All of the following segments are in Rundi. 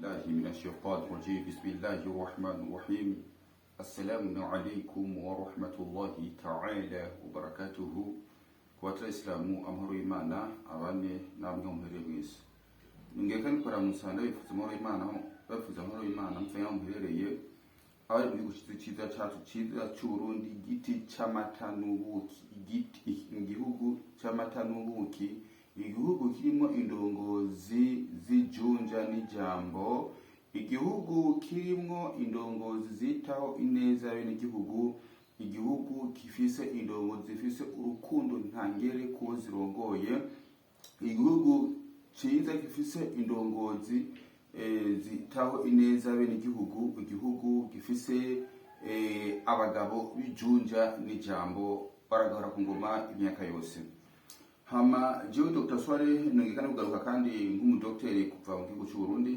بالله من الشيطان الرجيم. بسم الله الرحمن الرحيم. السلام عليكم ورحمة الله تعالى وبركاته. Ku batayisilamu, amahoro y'Imana abane namwe muhereye mwese. Ngiye kandi kuramutsa, ndabifuza amahoro y'Imana, babifuza amahoro y'Imana mupfa aho muherereye, abari mu gihugu cyiza cyacu cyiza cy'Uburundi, igiti c'amata n'ubuki, igiti igihugu c'amata n'ubuki, igihugu kirimo indongozi z'ijunja n'ijambo, igihugu kirimwo indongozi zitaho ineza y'abenegihugu, igihugu gifise indongozi zifise urukundo ntangere kuwo zirongoye, igihugu ciza gifise indongozi zitaho ineza y'abenegihugu, igihugu gifise abagabo b'ijunja n'ijambo baragahora ku ngoma imyaka yose. Hama jewe Dr Sware nongeye kandi kugaruka kandi nk'umudokiteri kuva mu gihugu cy'u Burundi,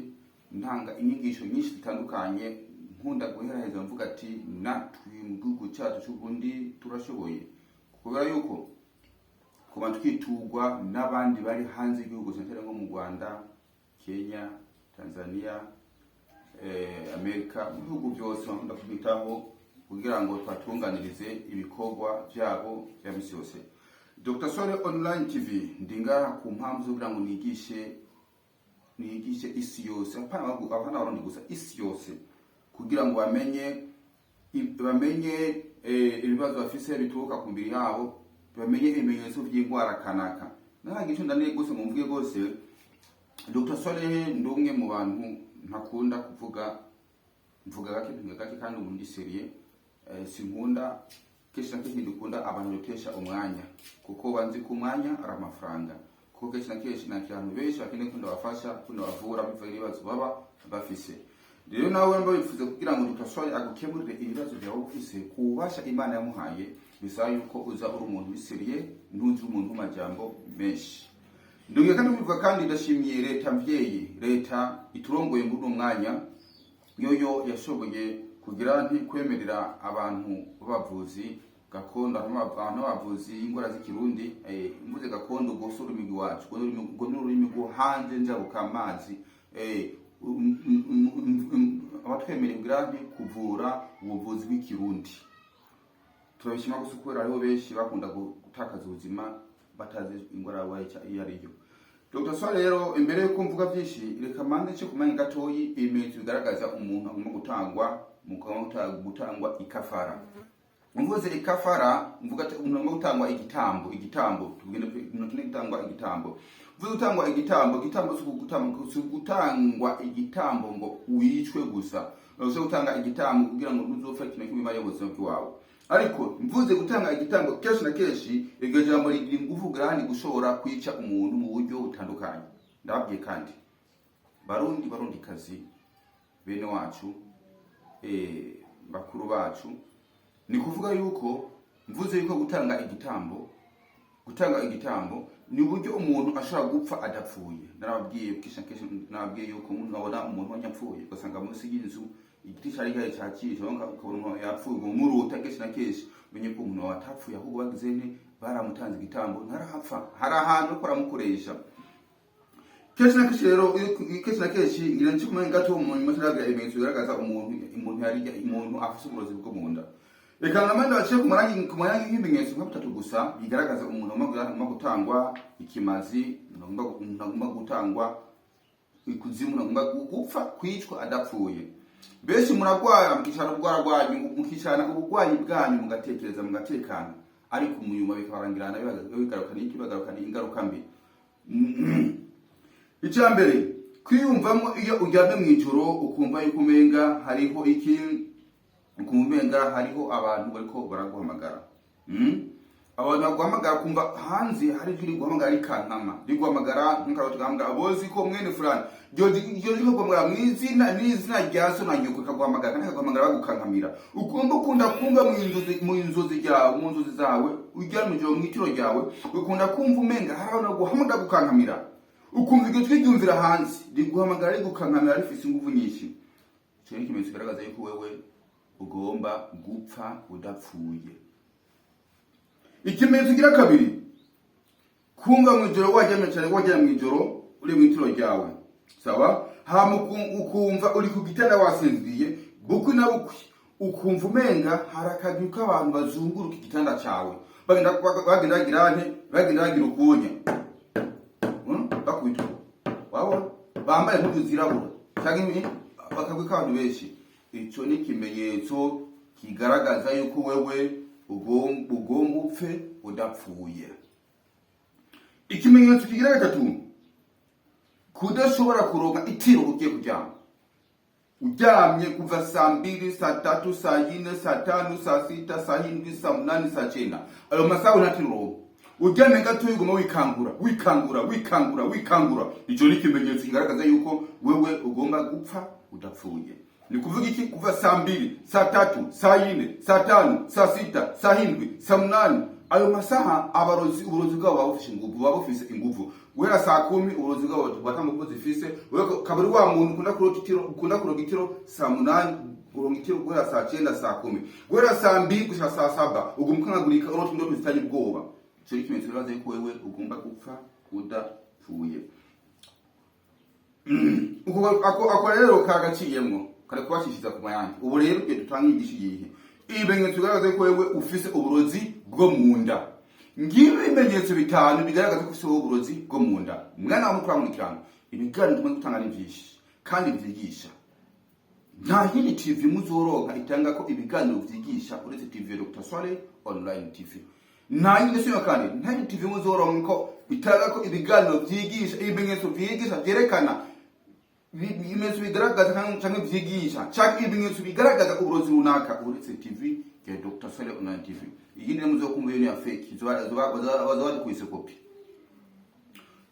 ntanga inyigisho nyinshi zitandukanye. Nkunda guheraheza mvuga ati natwe mu gihugu cyacu cy'u Burundi turashoboye, kubera yuko kuba twitugwa n'abandi bari hanze y'igihugu, cyane cyane nko mu Rwanda, Kenya, Tanzania, Amerika, mu bihugu byose bakunda kubitaho kugira ngo twatunganirize ibikorwa byabo bya misi yose. Dr Sore Online TV, ndi ngaha ku mpamvu zo kugira ngo nigishe isi yose, hapana Abarundi gusa, isi yose, kugira ngo bamenye ibibazo bafise bituruka ku mibiri yabo, bamenye ibimenyetso by'indwara kanaka. Naragira icyo ndaniye gose ngo mvuge gose. Dr Sore ndi umwe mu bantu ntakunda kuvuga, mvuga gake, mvuga gake, kandi ubu ndi sérieux. Sinkunda, kenshi na kenshi dukunda abantu dutesha umwanya, kuko banzi ko umwanya ari amafaranga, kuko kenshi na kenshi nakira abantu benshi bakeneye ko ndabafasha, ko ndabavura bivanye n'ibibazo baba bafise. Rero nawe mba wifuza kugira ngo Dr Swari agukemurire ibibazo byawe ufise ku bubasha Imana yamuhaye, bisaba yuko uza uri umuntu wi sérieux, ntuzi umuntu w'amajambo menshi. Ndongeye kandi kubivuga kandi ndashimiye leta mvyeyi, leta iturongoye muri uno mwanya, yoyo yashoboye kugira nti kwemerera abantu b'abavuzi gakondo, abantu b'abavuzi y'ingwara z'ikirundi. Mvuze gakondo, ubwo si ururimi rwacu, ubwo ni ururimi rwo hanze njabuka amazi. Abatwemereye kugira nti kuvura ubuvuzi bw'ikirundi, turabishima gusa, kubera hariho benshi bakunda gutakaza ubuzima batazi ingwara barwaye iyo ari yo. Dr Swale rero, imbere yuko mvuga byinshi, reka manze nce kumanya gatoyi ibimenyetso bigaragaza umuntu agomba gutangwa mu gutangwa ikafara. Mvuze ikafara, mvuga ati umuntu agomba gutangwa igitambo. Igitambo tugende, umuntu akeneye gutangwa igitambo. Mvuze gutangwa igitambo, igitambo si gutangwa igitambo ngo wicwe gusa. Urashobora gutanga igitambo kugira ngo ntuzopfe ikintu kimwe imara y'ubuzima bwawe, ariko mvuze gutanga igitambo, kenshi na kenshi iryo jambo rigira ingufu grani gushobora kwica umuntu mu buryo butandukanye. Ndababwiye kandi, Barundi, Barundikazi, bene wacu, bakuru bacu, ni kuvuga yuko mvuze yuko gutanga igitambo, gutanga igitambo ni uburyo umuntu ashobora gupfa adapfuye. Narababwiye kenshi na kenshi, narababwiye yuko umuntu abona umuntu wanyapfuye, ugasanga munsi y'inzu igiti cari gihari cakishe, ukabona umuntu yapfuye ngo muruta. Kenshi na kenshi umenye ko umuntu wawe atapfuye, ahubwo bagize nte? Baramutanze igitambo, ntarahapfa, hari ahantu bariko baramukoresha. Kenshi na kenshi rero, kenshi na kenshi ngira nci kumenya gato mu nyuma, turagira ibimenyetso bigaragaza umuntu yari umuntu afise uburozi bwo mu nda. Reka namande baciye ku marangi nk'ibimenyetso nka bitatu gusa bigaragaza umuntu agomba gutangwa ikimazi, umuntu agomba gutangwa ikuzimu, umuntu agomba gupfa, kwicwa adapfuye. Benshi muragwara, mukicara ubugwara bwanyu, mukicarana uburwayi bwanyu, mugatekereza, mugatekana, ariko mu nyuma bikabarangirana bigaruka n'iki? Bigarukana ingaruka mbi. Icya mbere, kwiyumvamo iyo uryamye mu ijoro ukumva yuko umenga hariho iki, ukumva umenga hariho abantu bariko baraguhamagara. Abantu baguhamagara, kumva hanze hari ijwi riguhamagara rikankama, riguhamagara nk'akaroti gahamagara bozi ko mwene fulani, iryo jwi rikaguhamagara mu izina n'izina rya so na nyoko, rikaguhamagara kandi rikaguhamagara bagukankamira. Ukumva ukunda kumva mu nzozi ryawe, mu nzozi zawe, uryamye mu ijoro mu itiro ryawe, ukunda kumva umenga hari abantu baguhamagara gukankamira, ukumva iryo jwi ryumvira hanze riguhamagara rigukankamira rifise ingufu nyinshi. Icyo ni ikimenyetso kigaragaza yuko wewe ugomba gupfa udapfuye. Ikimenyetso gira kabiri, kumva mu ijoro waryamye cyane, waryamye mu ijoro uri mu itiro ryawe, sawa, Hama ukumva uri ku gitanda wasinziriye, bukwi na bukwi ukumva umenga hari akagwi k'abantu bazunguruka igitanda cawe, bagenda bagenda bagira nte, bagenda bagira ukunya. Bakubita wabona bambaye impuzu zirabura cyangwa akagwi k'abantu benshi. Ico ni ikimenyetso kigaragaza yuko wewe ugomba upfe udapfuye. Ikimenyetso kigira gatatu, kudashobora kuronka itiro ugiye kuryama. Uryamye kuva saa 2, saa 3, saa 4, saa 5, saa 6, saa 7, saa 8, saa 9, ayo masaha nta tiro uronka. Uryamye gatoya uguma wikangura, wikangura, wikangura, wikangura. Ico ni ikimenyetso kigaragaza yuko wewe ugomba gupfa udapfuye. Ni kuvuga iki? Kuva saa 2, saa 3, saa 4, saa 5, saa 6, saa 7, saa 8, ayo masaha abarozi uburozi bwabo buba bufise inguvu, buba bufise inguvu. Guhera saa 10 uburozi bwabo bata nguvu zifise. Wewe kabari wa muntu ukunda kurota itiro, ukunda kuronka itiro saa 8, kuronka itiro guhera saa 9, saa 10, guhera saa 2 gushika saa 7 uguma ukangagurika, urota indoto zitari ubwoba. Ico ni ikimenyetso kigaragaza yuko wewe ugomba gupfa udapfuye. Ako rero kagaciyemwo kare kubashishiriza ku mayange. Ubu rero tugiye dutanga inyigisho igihe ibimenyetso bigaragaza ko wewe ufise uburozi bwo mu nda. Ngibi ibimenyetso bitanu bigaragaza ko ufise uburozi bwo mu nda. Mwana wa mukuru nkurikirana ibiganiro tumaze gutanga ni vyinshi kandi vyigisha. Nta yindi TV muzoronka itanga ko ibiganiro vyigisha uretse TV ya Dr. Swale Online TV. Nta yindi siyo, kandi nta yindi TV muzoronka ko itanga ko ibiganiro vyigisha, ibimenyetso vyigisha vyerekana ibimenyetso bigaragaza canke vyigisha canke ibimenyetso bigaragaza uburozi runaka uretse TV ya Dr. Swale Online TV. Iyindi rero muzokumva iyo ni ya fake, bazoba badukubise kopi.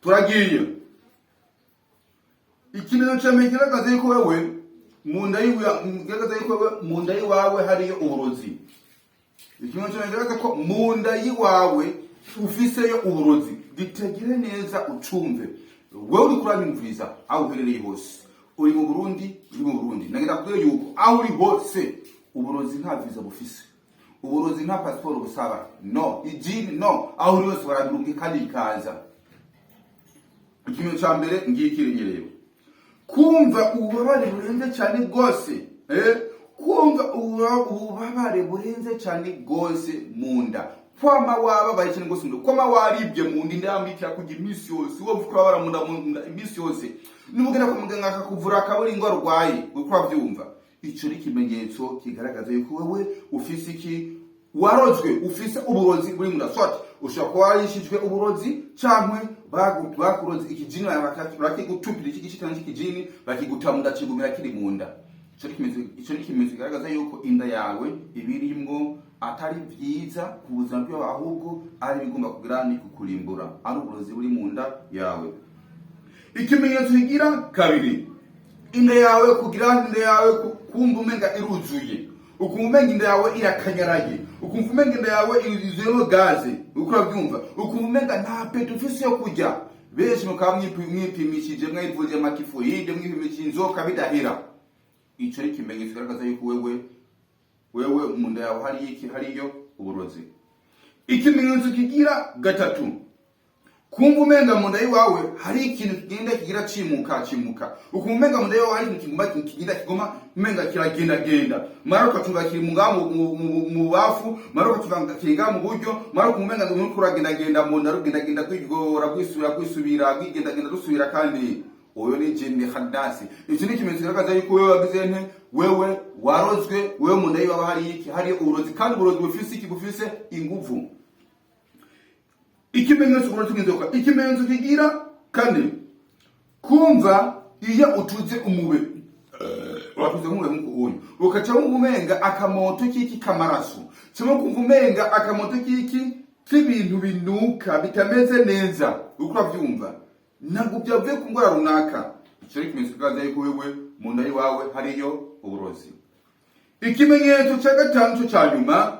Turagiye. Ikimenyetso cya mbere kigaragaza yuko wewe mu nda yiwe, kigaragaza yuko wewe mu nda y'iwawe hariyo uburozi. Ikimenyetso cya mbere kigaragaza ko mu nda y'iwawe ufiseyo uburozi, gitegere neza ucumve. Wewe uri kuranyumviriza aho uherereye hose, uri mu Burundi, uri mu Burundi, nagenda kubwira yuko aho uri hose uburozi nta visa bufise, uburozi nta pasiporo busaba, no ijini, no aho uri hose barabirunga kandi ikaza. Ikimenyetso cya mbere ngiki rero: kumva ububabare burenze cyane rwose, kumva ububabare burenze cyane rwose mu nda, kwama wababaye cyane rwose mu nda, kwama waribye mu nda, inda yambikira kujya iminsi yose, wowe ukababara mu nda iminsi yose, nimugenda kwa muganga akakuvura akabura ingwara urwaye, uriko uravyumva. Ico ni ikimenyetso kigaragaza yuko wewe ufise iki? Warozwe, ufise uburozi buri munda. Soit ushobora kuba warishijwe uburozi cankwe bakuroze ikijini, bakigutupira iki gice cy'ikijini, bakiguta munda, kigumira kiri mu nda. Ico ni ikimenyetso kigaragaza yuko inda yawe ibirimwo atari vyiza ku buzima bwawe, ahubwo ari bigomba kugira ni kukurimbura, ari uburozi buri mu nda yawe. Ikimenyetso kigira kabiri: inda yawe kugira inda yawe kumva umenga iruzuye, ukumva umenga inda yawe irakanyaraye, ukumva umenga inda yawe yuzuyemo gaze, uko urabyumva, ukumva umenga nta appétit ufise yo kurya. Benshi mukaba mwipimishije, mwivuje ama typhoïde, mwipimishije inzoka, bidahera. Ico ni ikimenyetso kigaragaza yuko wewe mu nda yawe hari iki? Hariyo uburozi. Ikimenyetso kigira gatatu: kumva umenga mu nda y'iwawe hari ikintu kigenda kigira cimuka cimuka, ukumva umenga mu nda y'iwawe hari ikintu kiguma kigenda kigoma umenga kiragendagenda, mara ukatumva kiri mu ngaho mu bafu, mara ukatumva kiri ngaho mu buryo, mara ukumva umenga uriko uragendagenda mu nda, rugendagenda rwigora, rwisubira, rwisubira, rwigendagenda rusubira, kandi uyo ni jini khadasi. Icyo ni ikimenyetso kigaragaza yuko wewe wagize nte? Wewe warozwe, wewe mu nda y'iwawe hari iki? Hari uburozi, kandi uburozi bufise iki? Bufise inguvu. Ikimenyetso uburozi bw'inzoka. Ikimenyetso kigira kane: kumva iyo utuze umube, watuze nk'umube nk'uko unyu, ukaca wumva umenga akamoto k'iki k'amaraso, cyangwa kumva umenga akamoto k'iki k'ibintu binuka bitameze neza, uko urabyumva, ntabwo byavuye ku ndwara runaka. Icyo ni ikimenyetso kigaragaza yuko wewe mu nda y'iwawe hariyo uburozi. Ikimenyetso cya gatanu cyo cya nyuma: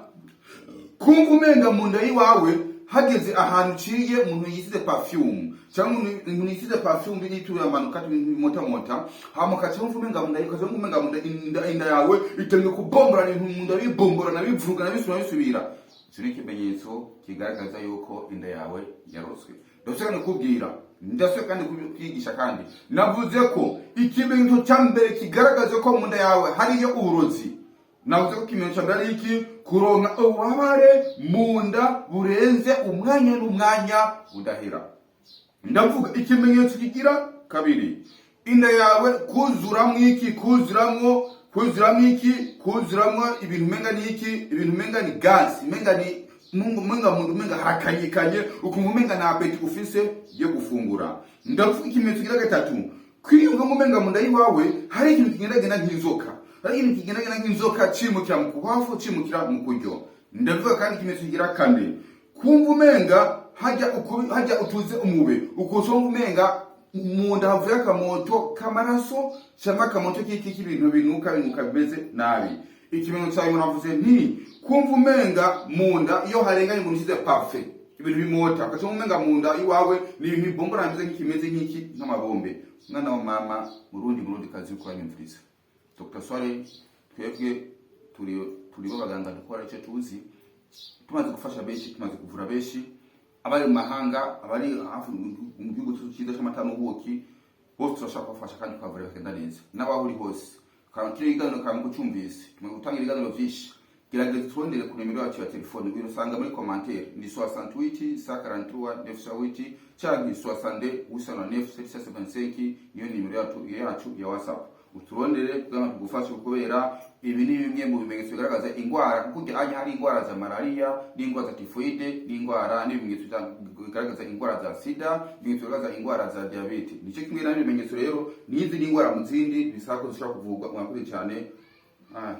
kumva umenga mu nda y'iwawe hageze ahantu uciye umuntu yisize perfume, cyangwa umuntu yisize perfume y'aturamanuka motamota, hama ukaca wumva umenga mu nda, ukaca wumva umenga mu nda inda yawe itangiye kubomborana, ibintu mu nda bibomborana, bivurugana, bisubira bisubira. Icyo ni ikimenyetso kigaragaza yuko inda yawe yarozwe. Ndashaka kubwira Ndasubiye kandi kwigisha, kandi navuze ko ikimenyetso cya mbere kigaragaza ko mu nda yawe hariyo uburozi, navuze ko ikimenyetso cya mbere ari iki? Kuronka ububabare mu nda burenze umwanya n'umwanya udahera. Ndavuga ikimenyetso kigira kabiri, inda yawe kuzuramwo iki? Kuzuramwo iki? Kuzuramwo ibintu umenga ni iki? Ibintu umenga ni gaz, umenga ni umenga mundu, umenga harakanyikanye, ukumva umenga nta appétit ufise yo gufungura. Ndavuga ikimenyetso kigira gatatu, kwiyumvamo umenga mu nda y'iwawe hari ikintu kigendagenda nk'inzoka, hari ikintu kigendagenda nk'inzoka cimukira mu kubafu, cimukira mu kuryo. Ndavuga kandi ikimenyetso kigira kane, kumva umenga hajya utuze umube, ukusonga umenga mu nda havuye akamoto k'amaraso cyangwa akamoto k'iki, k'ibintu binuka bimeze nabi. Ikimenyetso cya nyuma navuze nti kumva umenga mu nda iyo harenganye umuntu ushyize parfum, ibintu bimota, ugaca umenga mu nda iwawe ni ibintu bibombora, bimeze nk'ikimeze nk'iki, nk'amabombe. Mwana wa mama, Murundi, Murundi kazi, uriko uranyumviriza, Dr Swale, twebwe turi b'abaganga, dukora icyo tuzi. Tumaze gufasha benshi, tumaze kuvura benshi, abari mu mahanga, abari hafi mu gihugu cyiza cy'amata n'ubuki, bose turashaka kubafasha kandi tukabavura bakagenda neza. N'abaho uri hose, kaba kiri ibiganiro kawe kucyumvise, tumaze gutanga ibiganiro byinshi, gerageza turondere ku nimero yacu ya telefone uyisanga muri commentaire, ni 68 143 908 canke 62 809 775. Niyo nimero yacu ya WhatsApp. Uturondere kugira ngo tugufashe, kubera ibi ni bimwe mu bimenyetso bigaragaza ingwara, kuko anya hari ingwara za malaria n'ingwara za typhoide n'ingwara n'ibimenyetso bigaragaza ingwara za sida, ibimenyetso bigaragaza ingwara za diabète. Nicyo kimwe n'ibindi bimenyetso rero n'izi n'ingwara mu zindi bisaba ko zishobora kuvurwa. Mwakoze cyane. Ah.